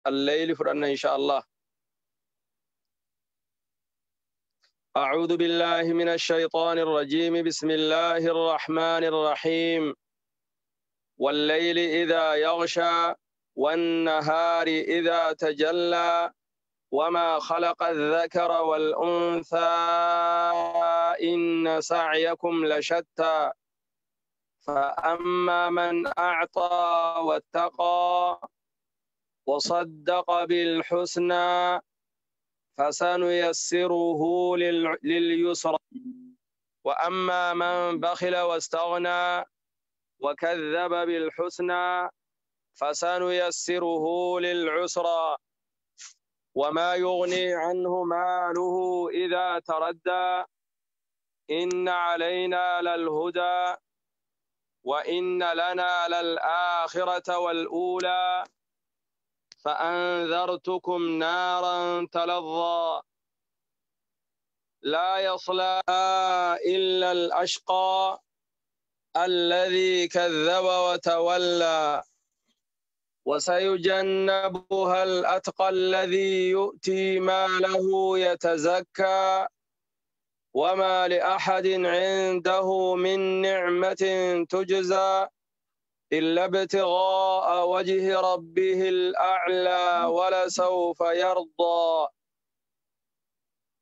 الليل فرنا إن شاء الله. أعوذ بالله من الشيطان الرجيم. بسم الله الرحمن الرحيم. والليل إذا يغشى والنهار إذا تجلى وما خلق الذكر والأنثى إن سعيكم لشتى. فأما من أعطى واتقى وصدق بالحسنى فسنيسره لليسرى. وأما من بخل واستغنى وكذب بالحسنى فسنيسره للعسرى. وما يغني عنه ماله إذا تردى. إن علينا للهدى وإن لنا للآخرة والأولى. فأنذرتكم نارا تلظى لا يصلاها إلا الأشقى الذي كذب وتولى. وسيجنبها الأتقى الذي يؤتي ماله يتزكى. وما لأحد عنده من نعمة تجزى إلا ابتغاء وجه ربه الأعلى ولسوف يرضى.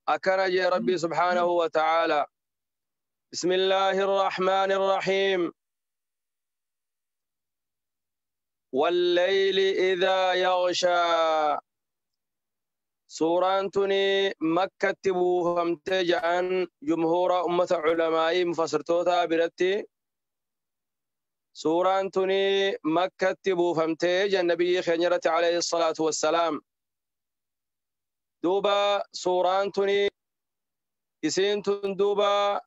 أكنج ربي سبحانه وتعالى. بسم الله الرحمن الرحيم. والليل إذا يغشى. سوران تني مكة تبوهم تجعن جمهور أمة علماء مفسرتوتا برتي. سوران تني مكة تبوهم تجعن النبي خيرة عليه الصلاة والسلام. دوبا سوران تني إسين دوبا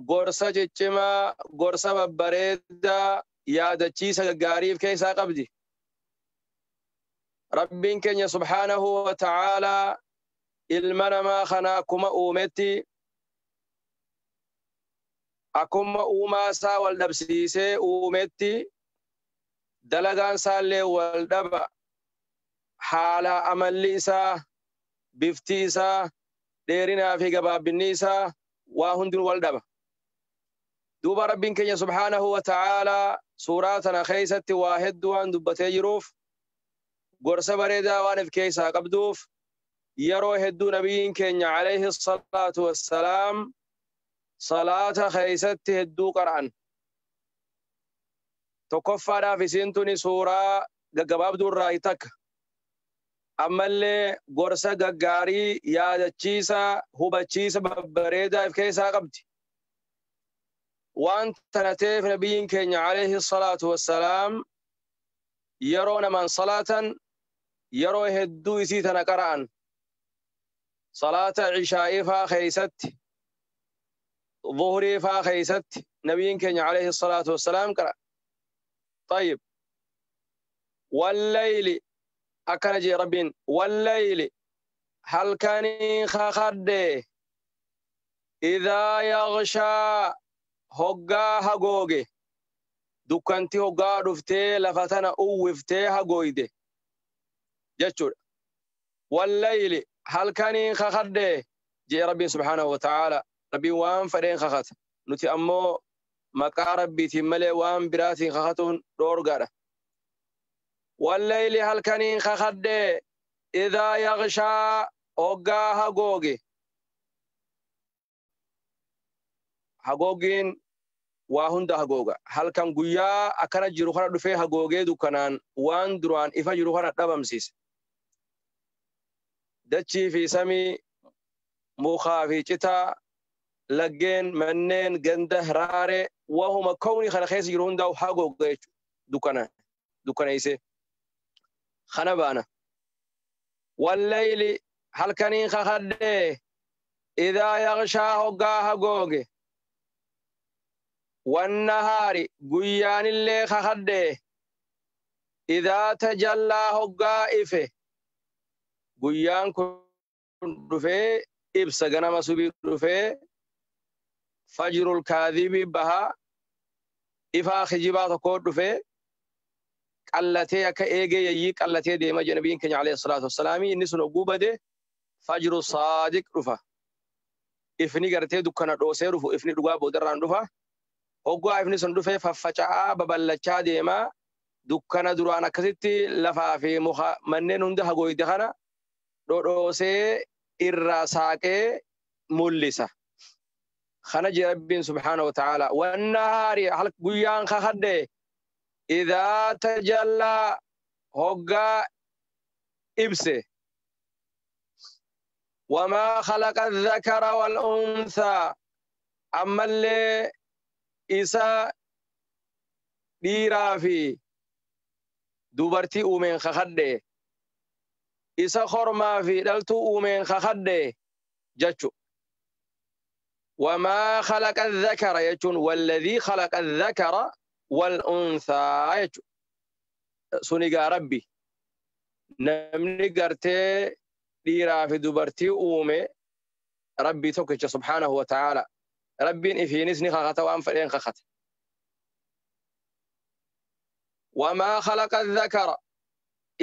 غورسا جتشما غورسا ببريدا yaadachiisa gaggaariif keessaa qabdi. Rabbiin keenya subhaanahu wa ta'aalaa ilma namaa kana akkuma uumetti akkuma uumaa isaa wal dhabsiisee uumetti dalagaan isaallee wal dhaba. Haala amalli isaa, bifti isaa, dheerinaa fi gabaabbinni isaa waa hundinuu wal dhaba. Duuba Rabbiin keenya subhaanahu wa ta'aalaa suuraa tana keessatti waa hedduu waan dubbatee jiruuf gorsa bareedaa waan of keessaa qabduuf yeroo hedduu nabiyyiin keenya alayhi salaatu wassalaam salaata keessatti hedduu qara'an. Tokkoffaadhaaf isiin tuni suuraa gaggabaabduu irraa takka. Ammallee gorsa gaggaarii yaadachiisa hubachiisa babbareedaa of keessaa qabdi. Waan tana ta'eef nabiyyiin keenya alayhi salaatu wassalaam yeroo namaan salaatan yeroo hedduu isii tana qara'an. Salaata ishaa'ii faa keessatti, zuhurii faa keessatti nabiyyiin keenya alayhi salaatu wassalaam qara'a. طيب والليل akkana jee Rabbiin والليل halkanii kakadhe إذا يغشى hoggaa hagooge dukkanti hoggaa dhuftee lafa tana uwwiftee hagooyde jechuudha. Wallayli halkaniin kakadhe jee Rabbiin subhaanahu wa ta'aala. Rabbiin waan fedheen kakata. Nuti ammoo maqaa Rabbiitiin malee waan biraatiin kakatuun dhoorgaadha. Wallayli halkaniin kakadhe إذا يغشى hoggaa hagooge. Hagoogeen waa hunda hagooga. Halkan guyyaa akkana jiru kana dhufee hagoogee dukkanaan waan duraan ifa jiru kana dhabamsiise. Dachii fi samii, mukaa fi citaa, laggeen, manneen, ganda, raaree, wahuma kawni kana keessa jiru hundaa'u hagooga jechuudha. Dukkanaan dukkaneessee. Kana baana. Wallayli halkaniin kakadhee إذا يغشى hoggaa hagooge. والنهار guyyaan illee kakadhe إذا تجلى hoggaa ife. Guyyaan kun dhufee ibsa ganama subii dhufee fajrul kaadhibii bahaa ifaa kijibaa tokko dhufee qallatee akka eegee yayyii qallatee deema jedhe nabiyyiin keenya alayhi salaatu wassalaami. Inni sun hogguu bade fajru saadiq dhufa. Ifni gartee dukkana dhoosee dhufu ifni dhugaa boodarraan dhufa. Hoggaa ifni sun dhufee faffaca'aa baballachaa deema. Dukkana duraan akkasitti lafaa fi muka manneen hunda hagoyde kana dhodhoosee irraa saaqee mul'isa. Kana jee Rabbiin subhaanahu wa ta'ala. Wannahaari guyyaan kakadhe idaa tajallaa hoggaa ibse. Wamaa khalaqa dhakara wal unthaa ammallee isa dhiiraa fi dubartii uumeen kakadhe isa kormaa fi dhaltuu uumeen kakadhe jechu. Wamaa khalaqa dhakara jechuun walladhii khalaqa dhakara wal unthaa jechu. Suni gaa Rabbi namni gartee dhiiraa fi dubartii uume Rabbii tokkicha subhaanahu wa ta'ala. Rabbiin ifiinis ni kakata waan fedheen kakata. Wamaa khalaqa dhakara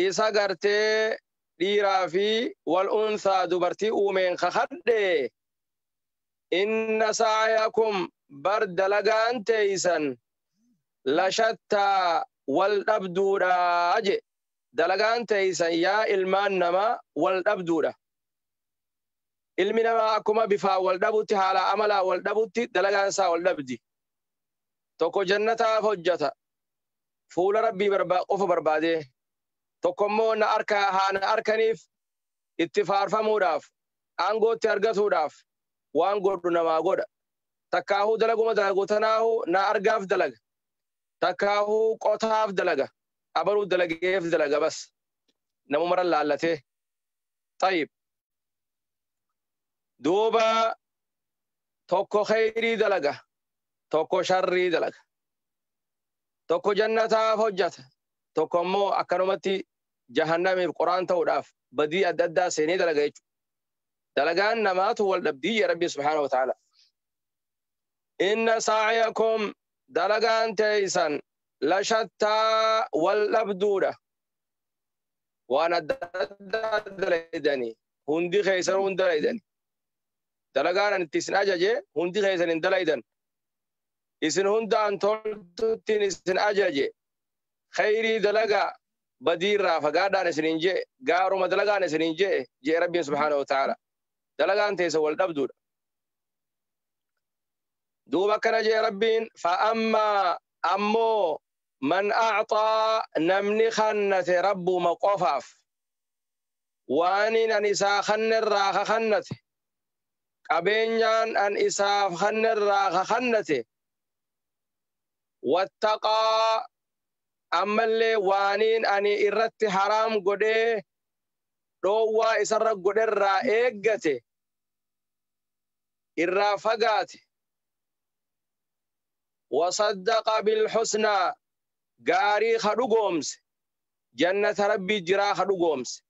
isa gartee dhiiraa fi wal unthaa dubartii uumeen kakadhe inna sa'yakum bar dalagaan teeysan lashattaa wal dhabduudha je. Dalagaan teeysan yaa ilmaan namaa wal dhabduudha. Ilmi namaa akkuma bifaa wal dhabutti haala amalaa wal dhabutti dalagaan isaa wal dhabdi. Tokko jannataaf hojjata fuula Rabbii qofa barbaadee, tokko immoo na harka haa na harkaniif itti faarfamuudhaaf aangootti argatuudhaaf waan godhu namaa godha. Takkaahuu dalaguma dalagu tanaahu na argaaf dalaga. Takkaahuu qotaaf dalaga. Abaruu dalageef dalaga bas. Namuma laallatee. Tayyib. Duuba tokko khayrii dalaga. Tokko sharrii dalaga. Tokko jannataaf hojjata. Tokko immoo akkanumatti jahannamiif qoraan ta'uudhaaf badii adda addaa seenee dalaga jechuudha. Dalagaan namaatu wal dhabdii ya Rabbi subhaanahu wa ta'ala. Inna sa'yakum dalagaan teeysan lashattaa wal dhabduudha. Waan adda addaa dalaydanii hundi keessan hunda dalaydani. Dalagaan ani itti isin ajaje hundi keessan hin dalaydan. Isin hundaan toltuttiin isin ajaje. Khayrii dalagaa badiirraa fagaadhaan isin hin jee gaaruma dalagaan isin hin jee jee Rabbiin subhaanahu wa ta'ala. Dalagaan teessa wal dhabduudha. Duuba akkana jee Rabbiin fa'ammaa ammoo man a'xaa namni kannate Rabbuma qofaaf waanin an isaa kannerraa kakannate qabeenyaan an isaaf kannerraa kakannate wattaqaa ammallee waaniin ani irratti haraam godhee dhoowwaa isarra godherraa eeggate irraa fagaate wasaddaqa bilhusnaa gaarii ka dhugoomse jannata Rabbii jiraa ka dhugoomse.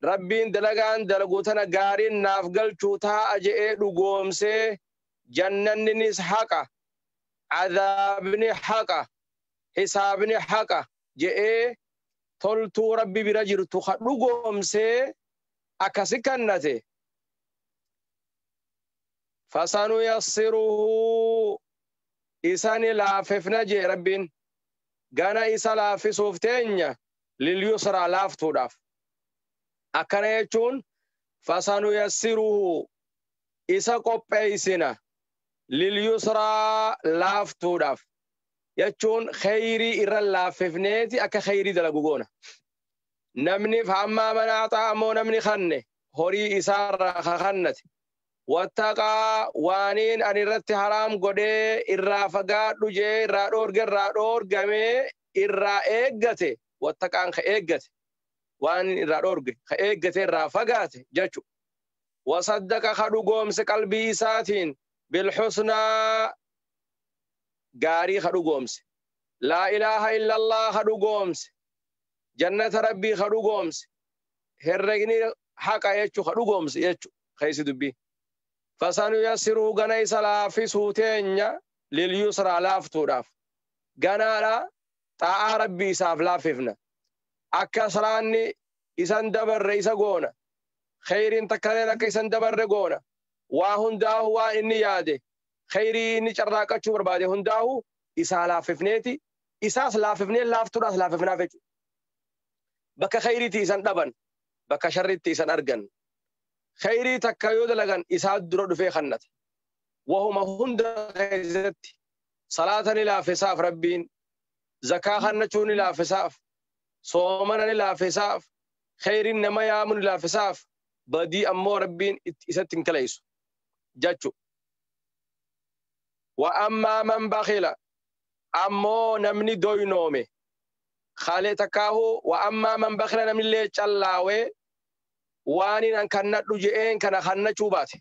Rabbiin dalagaan dalaguu tana gaariin naaf galchuu taa'a je'ee dhugoomsee jannanninis haqa cadaabni haqa hisaabni haqa je'ee toltuu Rabbi bira jirtu ka dhugoomsee akkasi kannate. Fasanuyassiruhu isani laafifna jee Rabbiin gana isa laaffisuuf teenya lilyusraa laaftuudhaaf. Akkana jechuun fasanuyassiruhu isa qopheessina lilyusraa laaftuudhaaf jechuun khayrii irra laaffifneeti akka khayrii dalagu goona. Namni hammaa manaaxaa ammoo namni kanne horii isaarraa kakannate. Wattaqaa waaniin ani irratti haraam godhee irraa fagaadhu jee irraa dhoorge irraa dhoorgamee irraa eeggate wattaqaan ka eeggate waan irraa dhoorge ka eeggate irraa fagaate jechu. Wasaddaqa ka dhugoomse qalbii isaatiin bilhusnaa gaarii ka dhugoomse. Laa ilaaha illallah ka dhugoomse. Jannata Rabbii ka dhugoomse. Herregni haqa jechu ka dhugoomse jechu keessa dubbii. Fasanuyassiruhu gana isa laaffisuu teenya lilyusraa laaftuudhaaf. Ganaadha xaa'aa rabbii isaaf laaffifna. Akka salaanni isan dabarre isa goona. Khayriin takkaleen akka isan dabarre goona. Waa hundaahu waan inni yaade khayrii inni carraaqachuu barbaade hundaahu isaa laaffifneeti. Isaas laaffifnee laaftuudhaas laaffifnaaf jechuudha. Bakka khayriitti isan dhaban, bakka sharriitti isan argan. Khayrii takka yoo dalagan isaa dura dhufee kannata. Wahuma hunda keessatti salaata ni laaffisaaf rabbiin, zakaa kannachuu ni laaffisaaf, soomana ni laaffisaaf, khayriin nama yaamu ni laaffisaaf, badii ammoo rabbiin isatti hin kaleessu jechu. Wa ammaa man bakhila ammoo namni doynoome khaalee takkaahu wa ammaa man bakhila namnillee callaawee waanin an kannadhu je'een kana kannachuu baate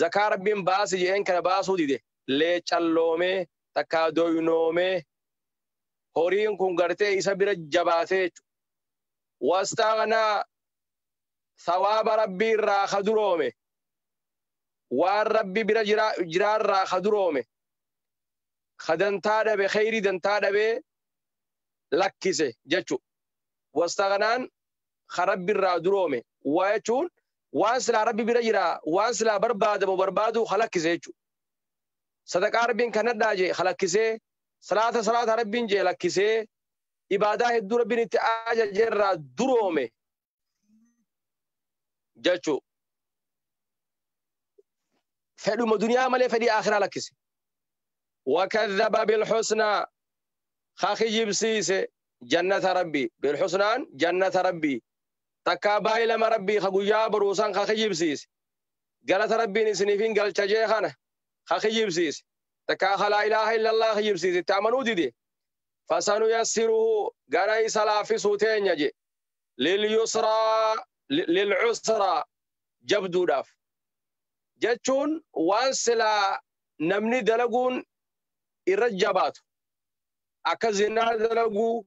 zakaa rabbiin baasi je'een kana baasuu dide lee calloomee takkaa doynoomee horiin kun gartee isa bira jabaatee jechuudha. Wastaghnaa thawaaba rabbii irraa ka duroome waan rabbi bira jiraarraa ka duroome ka dantaa dhabe khayrii dantaa dhabee lakkise jechuudha. Wastaghnaan ka rabbi irraa duroome waa jechuun waan silaa rabbi bira jiraa waan silaa barbaadamu barbaadu ka lakkise jechuudha. Sadaqaa rabbiin kanadhaa jee ka lakkisee salaata salaata rabbiin jee lakkisee ibaadaa hedduu rabbiin itti ajaje irraa duroome jechuudha. Fedhuma duniyaa malee fedhii akhiraa lakkise. Wakadhaba bilhusnaa ka kijibsiise jannata rabbii bilhusnaan jannata rabbii takkaa baay'ilama rabbii ka guyyaa boruusan ka kijibsiise galata rabbiin isiniifin galcha jee kana ka kijibsiise takkaa ka laa ilaaha illallah kijibsiise itti amanuu dide fasanuyassiruhu gara isa laaffisuu teenya je lilyusraa lilcusraa jabduudhaaf jechuun waan silaa namni dalaguun irra jabaatu akka zinaa dalaguu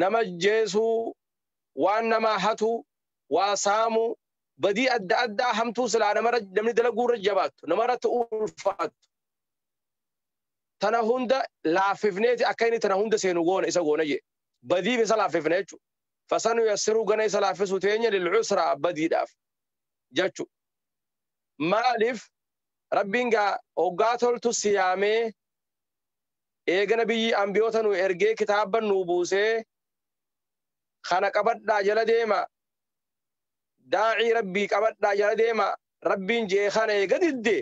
nama jeesuu waan nama hatu waa saamu badii adda addaa hamtuu silaa namni dalaguu irra jabaattu namarratti ulfaattu tana hunda laaffifneeti akka inni tana hunda seenu goona isa goona jee badiif isa laaffifne jechuudha. Fasanuyassiruu gana isa laaffisuu teenya lilcusraa badiidhaaf jechuudha. Maaliif rabbiin gaa hoggaa toltu siyaamee eegana biyyi ambiyoota nu ergee kitaaba nu buusee kana qabadhaa jala deema daacii rabbii qabadhaa jala deema rabbiin jee kana eega didde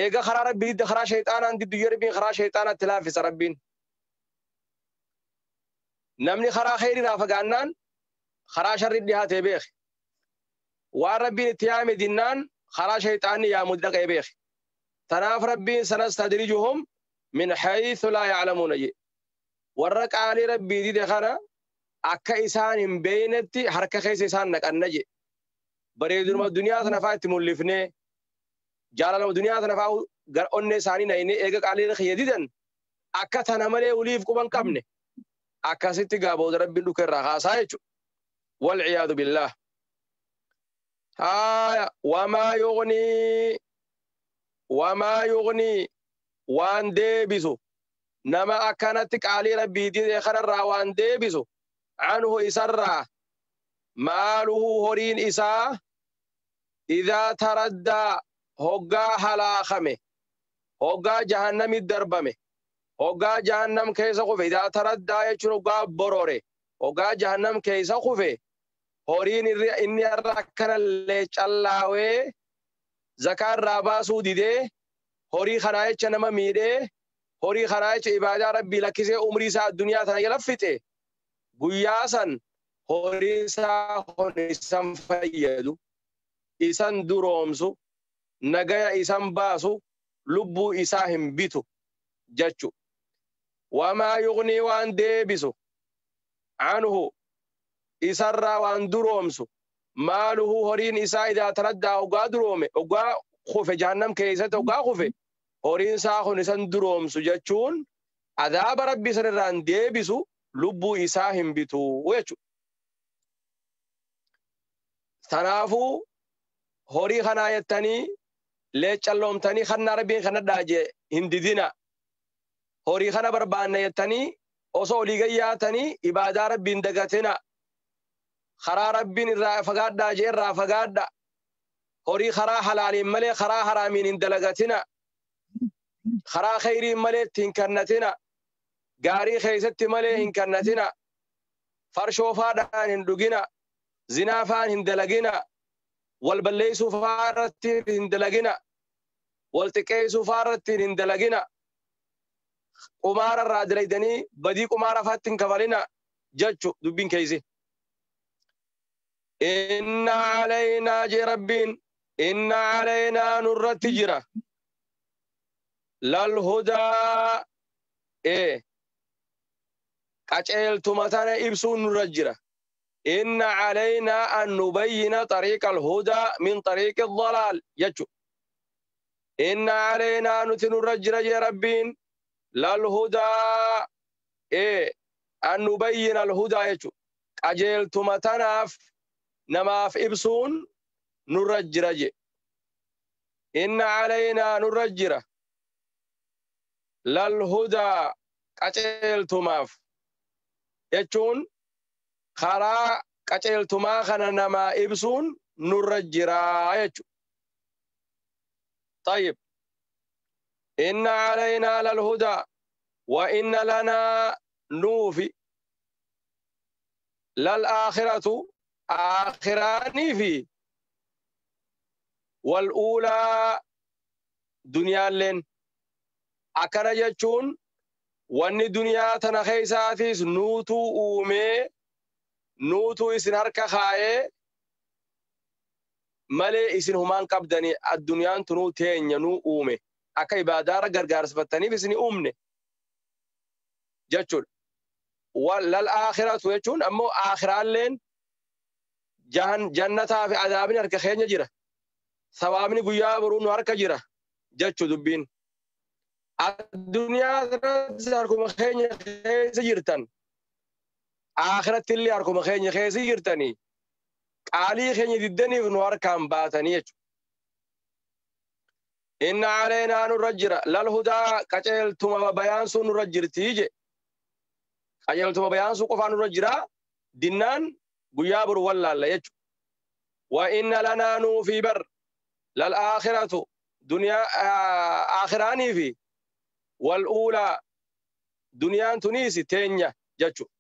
eega karaa rabbii didde karaa shayxaanaan diddu yoo rabbiin karaa shayxaanaatti laaffisa rabbiin. Namni karaa khayriirraa fagaannaan karaa sharri dhiyaatee beeke. Waan rabbiin itti yaame dinnaan karaa shayxaanni yaamu dhaqee beeke. Tanaaf rabbiin sanastadrijuhum min haythu laa ya'lamuuna je. Warra qaalii rabbii dide kana akka isaan hin beeynetti harka keessa isaan naqanna je. Bareeduma duniyaa tana faa itti mul'ifnee jaalalama duniyaa tana faa gara onnee isaanii naqnee eega qaalii kiyya didan akka tana malee waliif quban qabne akkasitti gaa booda rabbiin dhuka irraa kaasaa jechuudha. Walciyaadu billaah. Haaya wamaa yugnii waan deebisu nama akkanatti qaalii rabbii dide kanarraa waan deebisu anhu isarraa maaluhu horiin isaa idaa taraddaa hoggaa halaakame hoggaa jahannami darbame hoggaa jahannam keessa kufe idaa taraddaa jechuun hoggaa borore hoggaa jahannam keessa kufe horiin inni irra akkanallee callaawee zakaa irraa baasuu didee horii kanaa jecha nama miidhee horii kanaa jecha ibaadaa rabbii lakkisee umrii isaa addunyaa tana jala fixe guyyaa san horiin isaa kun isan fayyadu isan duroomsu nagaya isan baasu lubbuu isaa hin bitu jechu. Wamaa yugnii waan deebisu anhu isarraa waan duroomsu maaluhu horiin isaa idaa taraddaa hoggaa duroome hoggaa kufe jahannam keessatti hoggaa kufe horiin isaa kun isan duroomsu jechuun adaaba rabbii san irraan deebisu lubbuu isaa hin bitu jechuudha. Tanaafuu horii kanaa jettanii leeccalloomtanii kannaa rabbiin kanadhaa jee hin didina. Horii kana barbaanna jettanii osoo olii gayyaatanii ibaadaa rabbiin dagatina. Karaa rabbiin irraa fagaadhaa jee irraa fagaadha. Horii karaa halaaliin malee karaa haraamiin hin dalagatina. Karaa khayriin malee itti hin kennatina. Gaarii keessatti malee hin kennatina. Farshoo faadhaan hin dhugina. Zinaa faan hin dalagina. Wal balleessuu faa irratti hin dalagina. Wal xiqqeessuu faa irratti hin dalagina. Qumaara irraa dalaydanii badii qumaara faatti hin kafalina jechu dubbiin keeysi. Inna alaynaa jee rabbiin inna alaynaa nurratti jira. Lal hudaa qaceeltuma tana ibsuun nurra jira. Inna alaynaa an nubayyina xariiqa alhudaa min xariiqi dalaal jechu. Inna alaynaa nuti nurra jira jee rabbiin lal hudaa an nubayyina alhudaa jechu. Qajeeltuma tanaaf namaaf ibsuun nurra jira je. Inna alaynaa nurra jira. Lal hudaa qaceeltumaaf jechuun karaa qaceeltumaa kana namaa ibsuun nurra jiraa jechu. طيب إن علينا للهدى وإن لنا نوفي للآخرة آخراني في والأولى دنيا لين أكنا جتشون واني دنيا تنا خيساتيس نوتو أومي نوتو إسن هركا خاي مالي إسن همان قبدني الدنيا تنو تين ينو أومي أكا إبادارة غرغارس فتني بسني أومني جتشون وللآخرة جتشون أمو آخران لين jannataa fi adaabni harka keenya jira. Sawaabni guyyaa boruu nu harka jira jechuu dubbiin. Addunyaa irratti harkuma keenya keessa jirtan. Akhiratti illee harkuma keenya keessa jirtanii. Qaalii keenya diddaniif nu harkaan baatanii jechuudha. Inna alaynaa nurra jira. Lal hudaa qaceeltuma bayaansuu nurra jirtii je. Qaceeltuma bayaansuu qofaa nurra jira. Dinnaan guyyaa boru wallaalla jechuudha. Wa inna lanaa nuufi bar lal aakhiratu duniyaa aakhiraanii fi wal uulaa duniyaan tuniisi teenya jechuudha.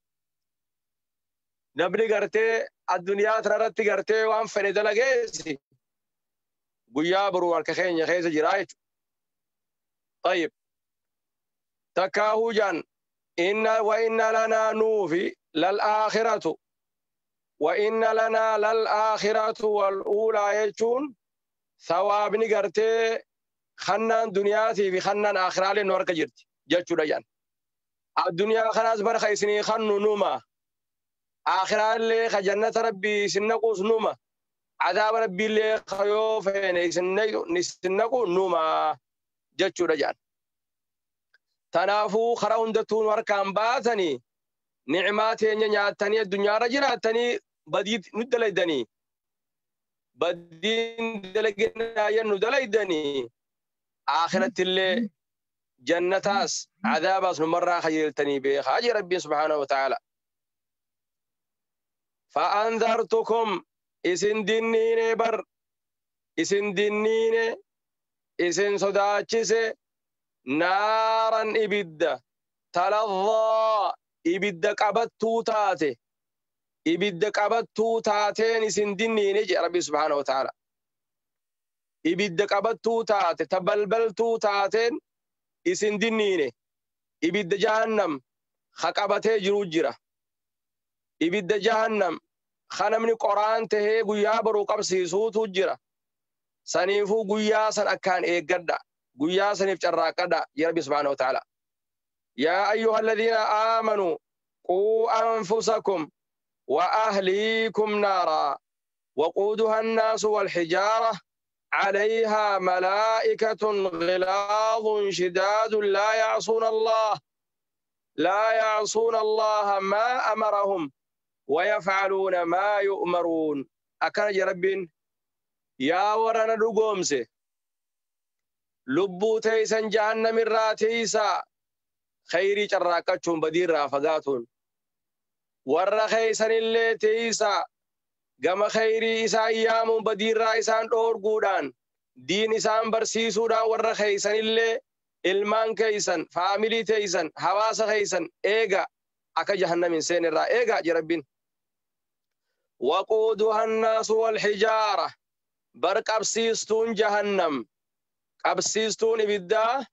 Namni gartee addunyaa tanarratti gartee waan fedhe dalageessi guyyaa boru harka keenya keessa jira jechuudha. طيب takkaahuu jaan inna wa inna lanaa nuufi lal aakhiratu وإن لنا للآخرة والأولى يجون ثوابني قرتي خنان دنياتي في خنان آخرة لنورك جرت جتشو رجان الدنيا خلاص برخ إسني خنو نوما آخرة اللي خجنة ربي سنقوس نوما عذاب ربي اللي خيوفين سنقو نوما جتشو رجان تنافو خراون دتون وركان باتني نعماتي نياتني الدنيا رجلاتني بديت ندليدني بدين دلقنا يندليدني آخرة اللي جنتاس عذاباس نمرة خجلتني بخاجي ربي سبحانه وتعالى. فأنذرتكم إسن دينين بر إسن دينين إسن صداتشس نارا إبدا تلظى ibidda qabattuu taate ibidda qabattuu taateen isin dinniine jedha rabbi subhaanahu wa ta'ala. Ibidda qabattuu taate ta balbaltuu taateen isin dinniine ibidda jahannam ha qabatee jiru jira. Ibidda jahannam ha namni qoraan tahee guyyaa boruu qabsiisuutu jira. Saniifuu guyyaa san akkaan eeggadha guyyaa saniif carraaqqadha jedha rabbi subhaanahu wa ta'ala. يا أيها الذين آمنوا قوا أنفسكم وأهليكم نارا وقودها الناس والحجارة عليها ملائكة غلاظ شداد لا يعصون الله ما أمرهم ويفعلون ما يؤمرون. أكرج رب يا ورنا رقومسي لبو تيسا جهنم الراتيسا Khayrii carraaqqachuun badiirraa fagaatuun. Warra keeysanillee teeysaa gama khayrii isaan yaamuun badiirraa isaan dhoorguudhaan diin isaan barsiisuudhaan warra keeysanillee ilmaan keeysan faamilii teeysan hawaasa keeysan eega akka jahannam hin seenirraa eega je Rabbiin. Waquuduha annaasu walhijaara bar qabsiistuun jahannam qabsiistuun ibiddaa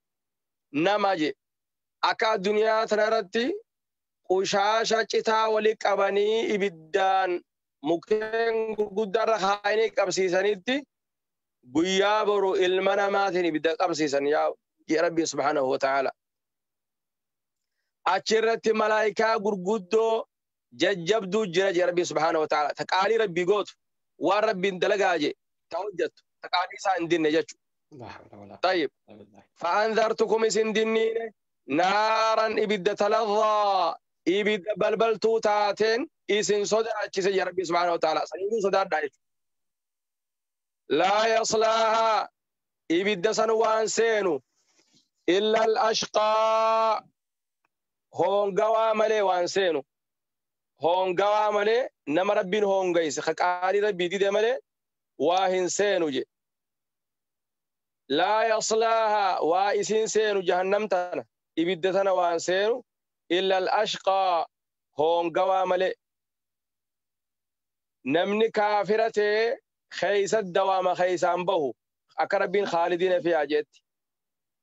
nama je akka addunyaa tana irratti qushaasha citaa wali qabanii ibiddaan mukkeen gurguddaarra kaayanii qabsiisanitti guyyaa boru ilma namaatiin ibidda qabsiisan yaa je Rabbiin subhaanahu wa ta'aala. Achirratti malaayikaa gurguddoo jajjabduu jira je Rabbiin subhaanahu wa ta'aala. Ta qaalii Rabbii gootu waan Rabbiin dalagaa je ta hojjettu ta qaalii isaa hin dinne jechuudha. طيب فأنذرتكم إسن دنين نارا إبد تلظى إبد بلبلتو تاتين إسن صدى يا ربي سبحانه وتعالى سنين صدى دايش لا يصلاها إبد سنوان سينو إلا الأشقى هون قواملي وان سينو هون قواملي نما ربين هون قيس خكالي ربي دي ملي واهن سينو جي لا يصلاها وإسين سينو جهنم تانا إبدتنا وان سينو إلا الأشقى هون قواملي نمني كافرته خيس الدوام خيسان به أكربين خالدين فيها جت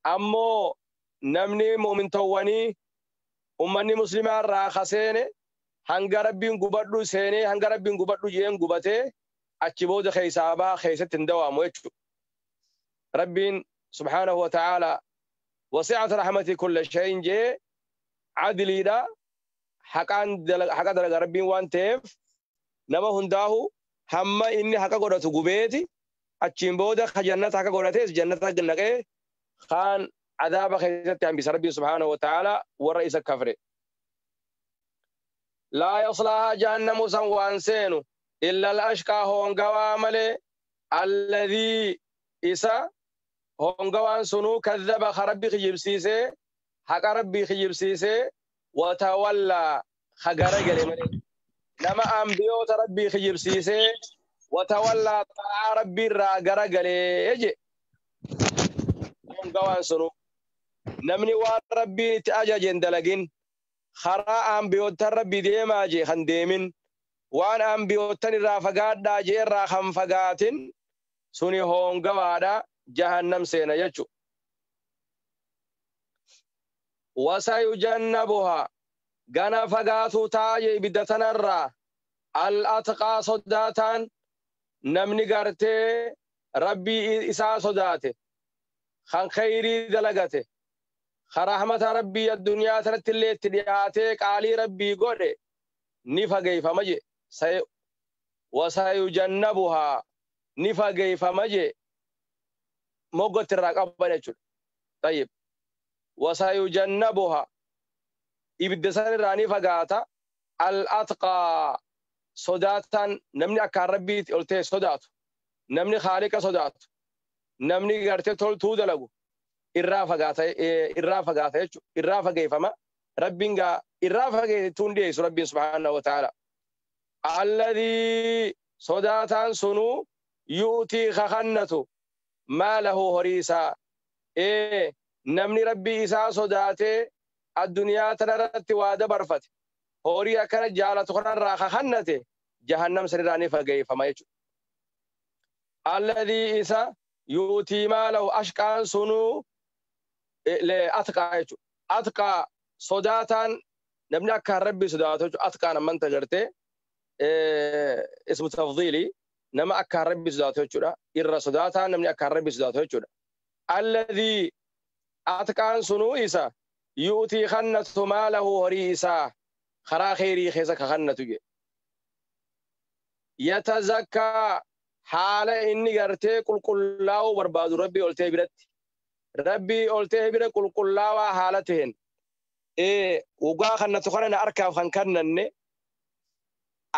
أمو نمني مؤمن تواني أمني مسلمان راخسين هنگربين قبردو سيني هنگربين قبردو جين قبته أتشبود خيسابا خيسة دوام ويتشو ربين سبحانه وتعالى وسعت رحمتي كل شيء جي عدلي دا حقان حقا دلغ ربين وان تيف نما هنداهو هم إني حقا قدرت قبيتي أتشين بودا خجنة حقا قدرتيس جنة حقا خان عذاب خيزتي عن بس ربي سبحانه وتعالى والرئيس الكفر لا يصلها جهنم سوان سينو إلا الأشقى هون قوامل الذي إسا هونغوان سنو كذب خربي خجبسيسي حق ربي خجبسيسي وتولى خجرجل مني نما أنبيوت ربي خجبسيسي وتولى طاع ربي راجرجل يجي هونغوان سنو نمني وار ربي تأجج دلجين خرا أنبيوت ربي ديما جي خنديمين وان أنبيوت رافقات داجي راخم فقاتين سوني هونغوادا جهنم سينا يجو وسيجنبها غنا فغاتو تاجي بدتنرا الاتقى صداتان نمني غرتي ربي إسا صداته خان خيري دلغته خرحمة ربي الدنيا ترتلي تدياته قالي ربي غوري نفغي فمجي وسيجنبها نفغي فمجي موقت الرقابة نجول طيب وسيجنبها إبدسان راني فقاتا الأتقى صداتا نمني أكار ربي قلتي صدات نمني خالق صدات نمني قرتي تول تودلقو إرافقاتا إرافقاتا إرافقي فما ربي إرافقي تندي ربي سبحانه وتعالى الذي صداتا سنو يؤتي خخنته ما له هريسا إيه نمني ربي إسا صداته الدنيا تنرت واد برفت هوريا كان جالة خنن راخ خنته جهنم سرراني فقي فما يجو الذي إسا يؤتي ما له أشقان سنو لأتقى يجو أتقى صداتا نمني أكا ربي صداته أتقى نمان تجرته إيه اسم تفضيلي نما أكا ربي صداته جودا إرى صداتا نمني أكا ربي صداته جودا الذي أتقان سنو إسا يؤتي خنة ماله هريسا خرا خيري خيسا خنة يتزكى حال إني قرتي قل قل لاو برباد ربي قلتي برت ربي قلتي برت قل قل لاو حالتهن إيه وقا خنة خنة أركب خن كنن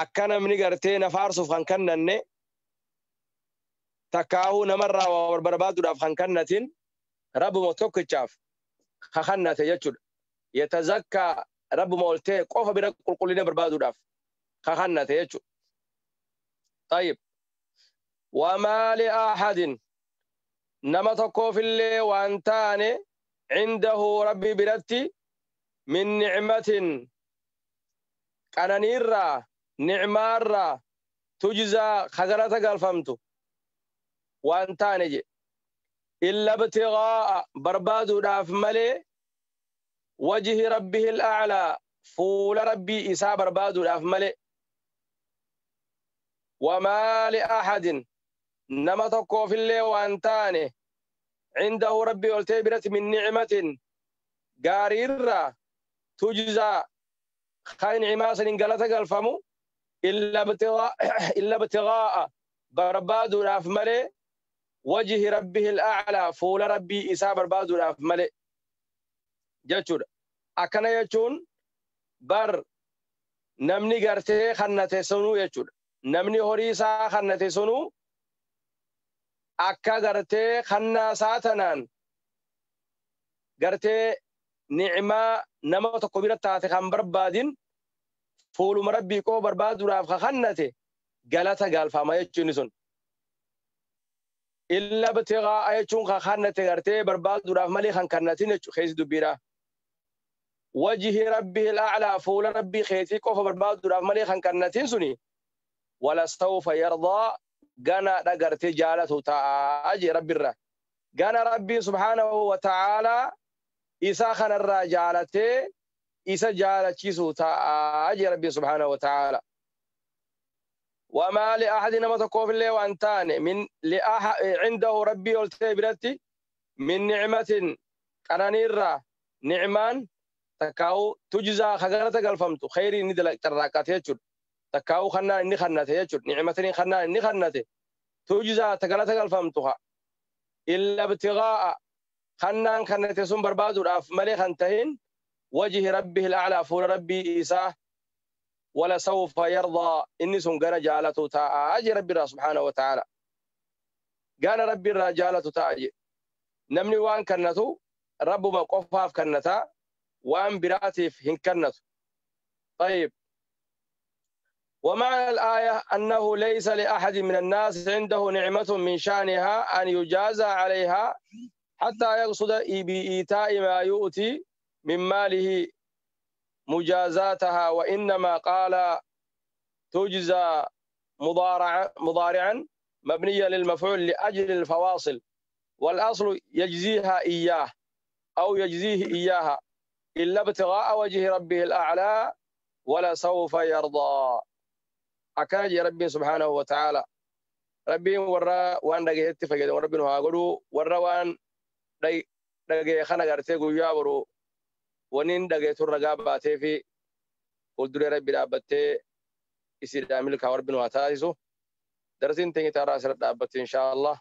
akkana namni gartee na faarsuuf kan kannanne takkaahuu namarraa waa barbaaduudhaaf kan kannatin rabbuma tokkichaaf kakannate jechuudha. Yatazakkaa rabbuma ol ta'e qofa bira qulqullina barbaaduudhaaf kakannate jechuudha. Tayyib. Wamaa li'ahadin nama tokkoofillee waan taane cindahu rabbi biratti min nicmatin qananiirraa nicmaarraa tujzaa kagalata galfamtu waan taane je illa ibtighaa'a barbaaduudhaaf malee wajhi rabbihi al'aclaa fuula rabbii isaa barbaaduudhaaf malee wamaa li'ahadin nama tokkoofillee waan taane cindahu rabbii ol ta'e biratti min nicmatin gaariirraa tujzaa kan nicmaa saniin galata galfamu illa ibtighaa'a barbaaduudhaaf malee wajhi rabbihi al'aclaa fuula rabbii isaa barbaaduudhaaf malee jechuudha. Akkana jechuun bar namni gartee kannate sunuu jechuudha. Namni horii isaa kannate sunuu akka gartee kannaa isaa tanaan gartee nicmaa nama tokko bira taate kan barbaadin fuuluma rabbii koo barbaaduudhaaf kannate galata galfama jechuun sun. Illa ibtighaa'a jechuun kan kannate gartee barbaaduudhaaf malee kan kannatin jechuudha keessi dubbiidha. Wajhi rabbihi al'aclaa fuula rabbii keetii qofa barbaaduudhaaf malee kan kannatin suni wala sawfa yardaa gana dhagartee jaalatu ta'a jee rabbirra. Gana rabbiin subhaanahu wa ta'aalaa isa kanarraa jaalatee isa jaalachiisu ta'a jee rabbiin subhaanahu wa ta'aalaa. وما لأحد نما تقوف الله وأنتان من عنده ربي والتبرتي من نعمة قرانيرا نعمان تكاو تجزا خغرة قلفمتو خيري ندل تراكات يجر تكاو خنا إني خنته يجر نعمة خنا إني خنته تجزا تغلة قلفمتوها إلا ابتغاء خنان خنته سن بربادو الأف ملي خنتهن وجه ربه الأعلى فول ربي إيساه ولا سوف يرضى إني سن جالته تاج ربي سبحانه وتعالى قال ربي الرجالة تاج نمني وان كنتو رب ما قفاف كنتا وان براتف هن كنتو. طيب ومعنى الآية أنه ليس لأحد من الناس عنده نعمة من شأنها أن يجازى عليها حتى يقصد بإيتاء ما يؤتي من ماله مجازاتها، وإنما قال تجزى مضارعا مبنيا للمفعول لأجل الفواصل، والأصل يجزيها إياه أو يجزيه إياها إلا ابتغاء وجه ربه الأعلى ولا سوف يرضى. أكاجي ربي سبحانه وتعالى ربي ورا وان دغه فجد ربي هاغدو ورا وان دغه خنا غرتي غيا برو ونين دغه ترغا باتي في ولدري ربي دابته يسير دامل كاور بن واتايسو درسين تني ترى سر دابته ان شاء الله.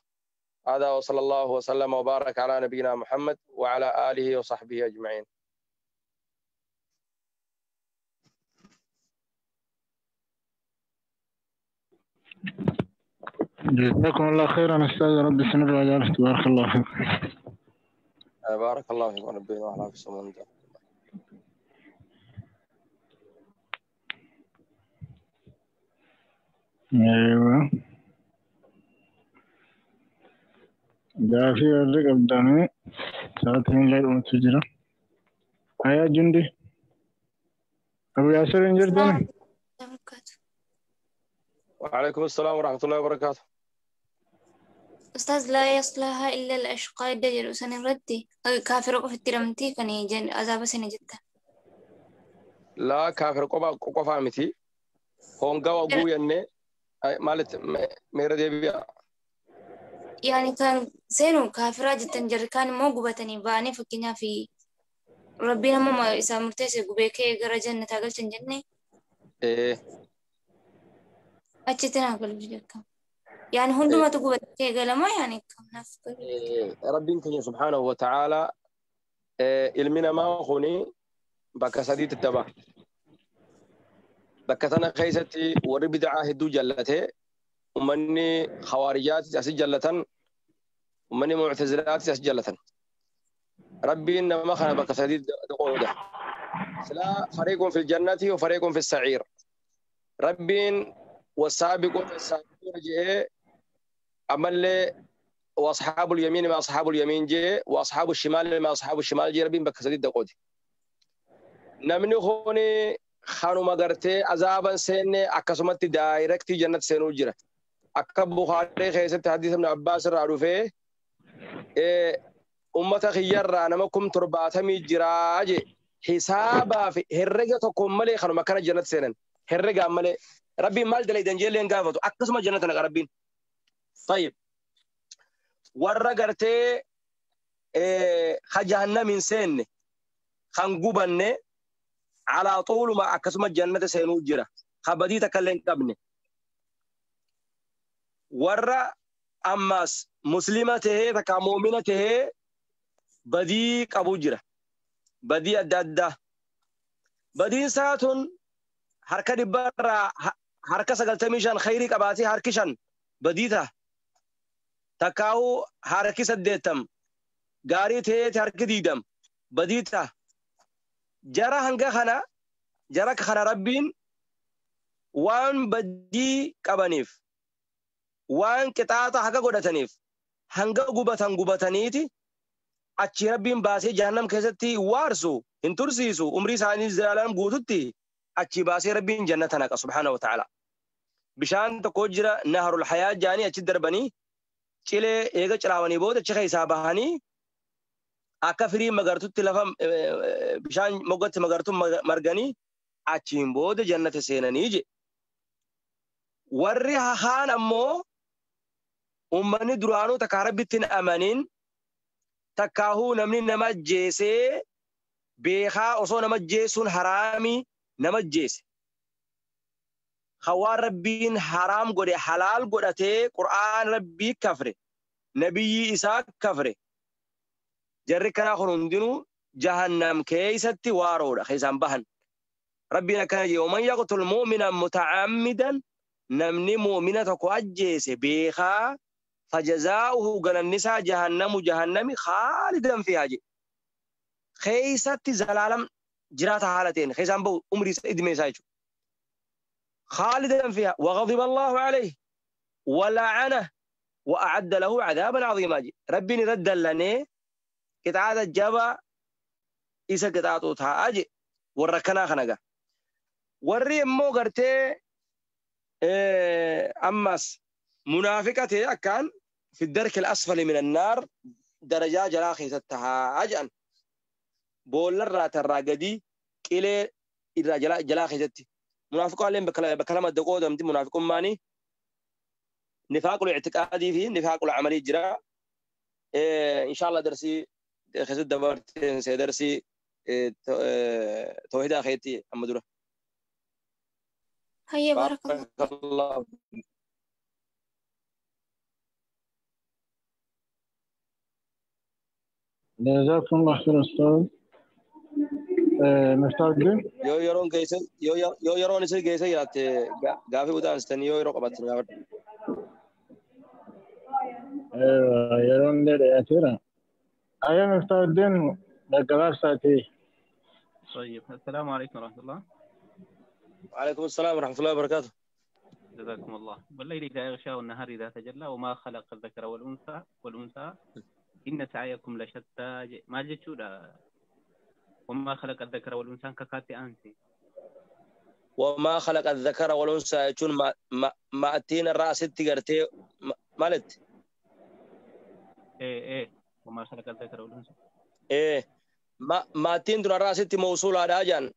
هذا وصلى الله وسلم وبارك على نبينا محمد وعلى آله وصحبه أجمعين. جزاكم الله خيرا أستاذ، رب سنر وجعله تبارك الله فيك. بارك الله فيكم ربنا وعلى في السماء. ايوه ده في الرقم ده ساعتين غير متسجلة. هيا جندي أبو ياسر انجردني. وعليكم السلام ورحمة الله وبركاته. أستاذ لا يصلها إلا الأشقى دجل سن ردي كافر قف الترمتي كان يجن عذاب سن جدا. لا كافر قفا متي هونغا وغويني مالت ميرا ديبيا يعني كان سينو كافرة جدا جر كان مو قبتني باني فكنا في ربنا ما إسا مرتسي قبيكي غرا جنة تاقل جنة. إيه أجتنا أقول بجدك يعني هندو ما تقول قال ما يعني كم نفكر. ربي سبحانه وتعالى ilmi namaa kuni bakka sadiitti daba. Bakka tana keessatti warri bid'aa hedduu jallatee ummanni khawaarijaatis asi jallatan ummanni mu'tazilaatis asi jallatan. Rabbiin nama kana bakka sadiitti qooda. Silaa fariiqun fil jannati wa fariiqun fis sa'iir. Rabbiin wasaabiquun assaabiquuna je'ee ammallee وأصحاب اليمين ما أصحاب اليمين جي وأصحاب الشمال ما أصحاب الشمال جي ربين بك سديد دقودي. Namni kuni kanuma gartee azaaban seenne akkasumatti daayirektii jannat seenuu jira. Akka Bukhaarii keessatti hadiisa Ibn Abbaas irraa dhufee ummata kiyyarraa nama 70,000 jiraa je hisaabaa fi herrega tokkoon malee kanuma akkana jannat seenan herregaan malee rabbiin maal dalaydan jeelleen gaafatu akkasuma jannata naqa rabbiin. Tayyib warra gartee ka jahannam hin seenne kan gubanne على طول ما أكسم الجنة سينوجرا خبدي تكلم قبني ورا أماس مسلمته تكامومنته بدي كابوجرا بدي أدادا بدي ساعتون حركة برا حركة سقلتميشان خيري كباتي حركشان بديتها تكاو حركة سديتم غاريته حركة ديدم بديتها jara hanga kana jara kana rabbiin waan badii qabaniif waan qixaaxa haga godhataniif hanga gubatan gubataniiti achi rabbiin baasee jahannam keessatti waarsu hin tursiisu umrii isaanii zalaalam guututti achi baasee rabbiin jannata naqa subhaanahu wa ta'ala. Bishaan tokko jira naharul hayaa jaanii achi darbanii cilee eega cilaawanii booda achi keessaa bahanii akka firii magartutti lafa bishaan moggatti magartu marganii achiin booda jannata seenanii je. Warri haan ammoo ummanni duraanuu takka rabbitti hin amanin takkaahuu namni nama jeesee beekaa osoo nama jeesuun haraamii nama jeese. Hawaan rabbiin haraam godhe halaal godhatee qur'aan rabbii kafre nabiyyi isaa kafre. Jarri kanaa kun hundinuu jahannam keessatti waaroodha keessaan bahan. Rabbiin akkana jedhe waman yaqtul mu'mina muta'ammidan namni mu'mina tokko ajjeese beekaa fajazaa'uhu galannisaa jahannamu jahannami khaalidan fiihaa jedhe. Keessatti zalaalam jiraata haala ta'een keessaan bahu umrii isaa idmee isaa jechuudha. Khaalidan fiihaa wa ghadiba Allahu alayhi wa la'anahu wa a'adda lahu 'adaaban 'aziimaa jedhe. Rabbiin irra dallanee qixaaxa jabaa isa qixaaxu ta'a je warra kanaa kana gaa. Warri immoo gartee ammas munaafiqa ta'e akkaan fi darki al-asfali min annaar darajaa jalaa keessatti ta'a jedhan. Boollarraa tarraa gadii qilee irraa jalaa keessatti. Munaafiqaalleen bakka lama adda qoodamti munaafiqummaani. Nifaaqul i'tiqaadii fi nifaaqul amalii jira. Inshallah darsii keessatti dabarteen see darsii tawhidaa keetti amma dura. Hayya barakallah. جزاكم الله خير أستاذ. مفتاح الدين. Yoo yeroon geesse yoo yeroon isin geesse jiraatte gaafii udaan istanii yoo yeroo qabaattan gaafadhu. أيوة yeroon dheerateera. أيوة مفتاح الدين بقرار ساعتي. طيب السلام عليكم ورحمة الله. وعليكم السلام ورحمة الله وبركاته. جزاكم الله. والليل إذا يغشى والنهار إذا تجلى وما خلق الذكر والأنثى إن سعيكم لشتى. ما جتشودا وما خلق الذكر والأنثى ككاتي أنسي. وما خلق الذكر والأنثى يكون ما أتينا الرأس تجرتي مالت. إيه إيه وما خلق الذكر والأنثى. إيه ما أتين دون الرأس موصول على أجان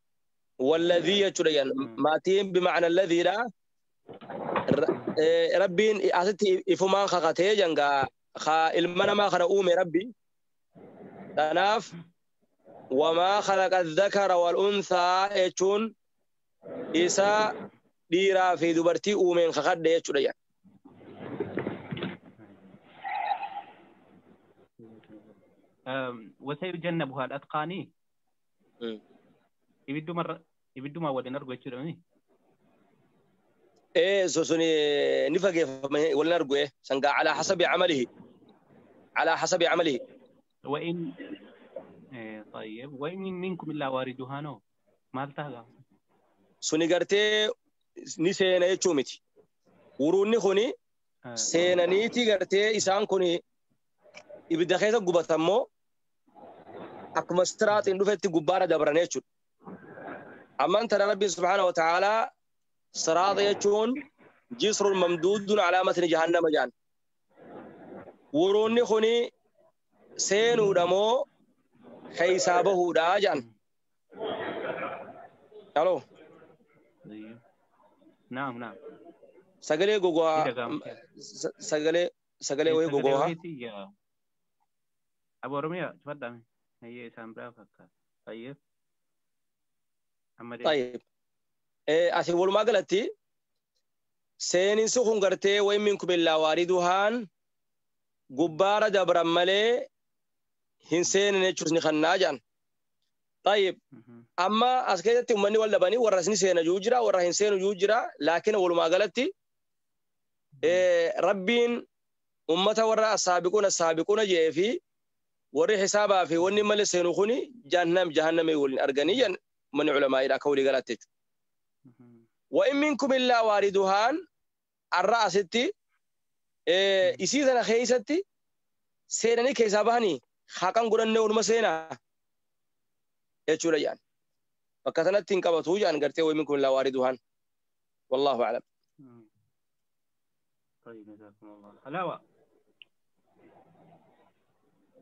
والذي يجريان ما أتين بمعنى الذي لا ربين أستي إفمان خقته جنگا خا المنا ما خنا أومي ربي تناف وما خلق الذكر والأنثى يجون إسا ديرا في دبرتي أومين خقد يجريان. وسيجنبها الأتقاني. يبدو ما ولين أرجو يجروني. إيه سوني نفقه ولين أرجو إيه سنقع على حسب عمله على حسب عمله. وإن إيه طيب وإن منكم إلا واردها نو. Maal ta'a gaafa? Suni gartee ni seena jechuu miti. Wuruunni kuni seenaniiti gartee isaan kuni ibidda keessa gubatammoo akkuma siraaxiin dhufetti gubbaarra dabran jechuudha. Ammaan tana Rabbi subhaanahu wa ta'aalaa siraaxa jechuun jisrun mamduudun alaa matni jahannama jedhan. Wuruunni kuni seenuudha moo keessaa bahuudha jedhan. Aloo. Naam naam. Sagalee gogaa sagalee wayii gogaa. Abo Oromiyaa cufadhaame. Hayyee isaan biraa fakkaata. Hayyee. Amma Tayyib. Asi walumaa galatti seeninsi kun gartee wayi minkum illaa waariduhaan gubbaara dabran malee hin seenin jechuus ni kannaa jedhan. Tayyib. Amma as keessatti uummanni wal dhabanii warra ni seena juu jira warra hin seenu juu jira laakiin walumaa galatti Rabbiin ummata warra asaabiquuna jedhee fi warri hisaabaa fi wanni malee seenu kuni jahannamii waliin arganii jedhan manni culamaa'idha akka walii galaatti jechuudha. Wa in minkum illaa waariduhaan arra asitti isii sana keessatti seenanii keessaa bahanii haqan godhannee waluma seenaa jechuudha jedhan. Bakka sanatti hin qabatu jedhan gartee wa in minkum illaa waariduhaan. Wallaahu a'lam. طيب جزاكم الله. حلاوة.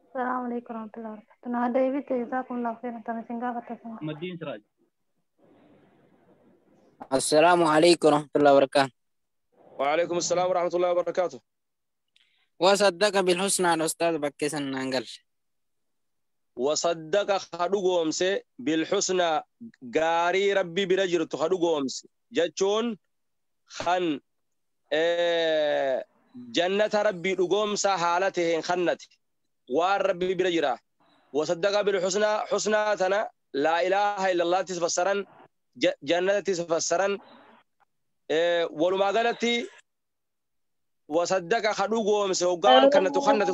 السلام عليكم ورحمة الله وبركاته. أنا ديفيد جزاكم الله خيرا. أنا سنغافة مدين سراج. السلام عليكم ورحمة الله وبركاته. وعليكم السلام ورحمة الله وبركاته. وصدق بالحسنى الأستاذ بكيسن نانجل. وصدق خدوغومس بالحسنى غاري ربي برجرت خدوغومس جتشون خن جنة ربي دوغومس حالته خنت وار ربي برجرا وصدق بالحسنى حسنى تنا لا إله إلا الله تفسرن جنة تفسرن ولما قالتي وصدق خدوغومس وقال كانت خنت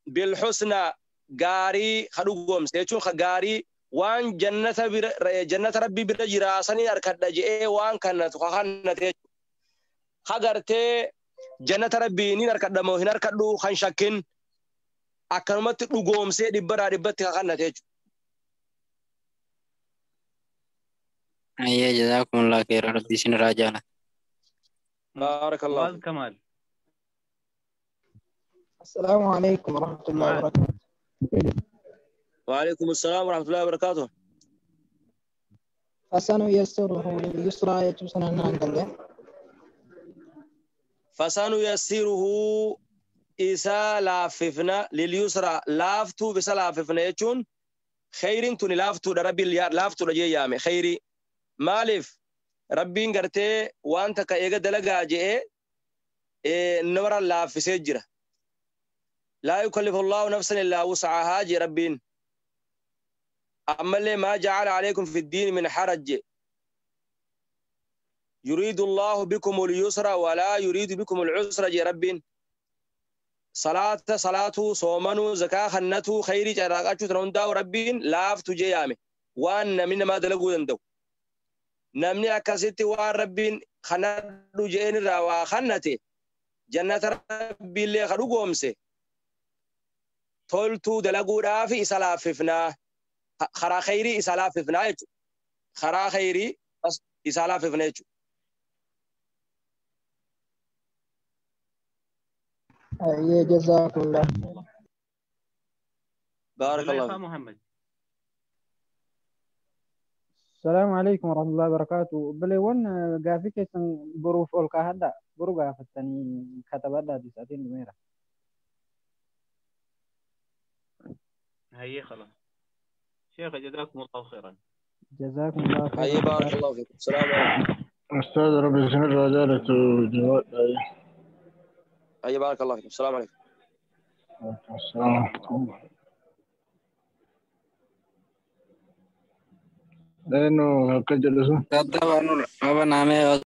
بالحسنى غاري خدوغومس يچون غاري وان جنة ربي برجرا سني أركض جئ وان كانت خنت خغرتي جنة ربي نين أركض مو هن أركض خن شكين أكرمت دوغومس دبرا دبت خنت يچون. أيه جزاكم الله خير ربي سن راجعنا. بارك الله كمال. السلام عليكم ورحمة الله وبركاته. وعليكم السلام ورحمة الله وبركاته. فسنيسره لليسرى يتوسنا نانجل. فسنيسره إسا لاففنا لليسرى لافتو بس لاففنا يجون خير توني لافتو ربي لافتو رجي يامي خيري مالف ربي غرتي وانت كايغا دلغا جي نمر لافسي جرا لا يكلف الله نفسا الا وسعها جي ربين اما اللي ما جعل عليكم في الدين من حرج يريد الله بكم اليسر ولا يريد بكم العسر جي ربين صلاة صلاة صومنو زكاة خنتو خيري جراغاچو تروندا ربين لافتو جي يامي وان من ما دلغو دندو namni akkasitti waan rabbiin kanadhu je'een irraa waa kannate jannata rabbiillee ka dhugoomse toltuu dalaguudhaaf isa laaffifnaa karaa khayrii isa laaffifnaa jechuudha. Karaa khayrii isa laaffifna jechuudha. Ayyee jazaakumullah. Baarakallahu. Muhammad. السلام عليكم ورحمة الله وبركاته. بليون قافي كيسن بروف أولكا هدا برو قافتني كتب هدا دي ساعتين دميرة. هيا خلاص شيخ جزاكم الله خيرا. جزاكم الله خيرا. هيا بارك الله فيكم. السلام عليكم. أستاذ ربي سنر رجالة جواد. هيا بارك الله فيكم. السلام عليكم. السلام عليكم. لأنه كجلسوا. طبعا نور أبا نعمة.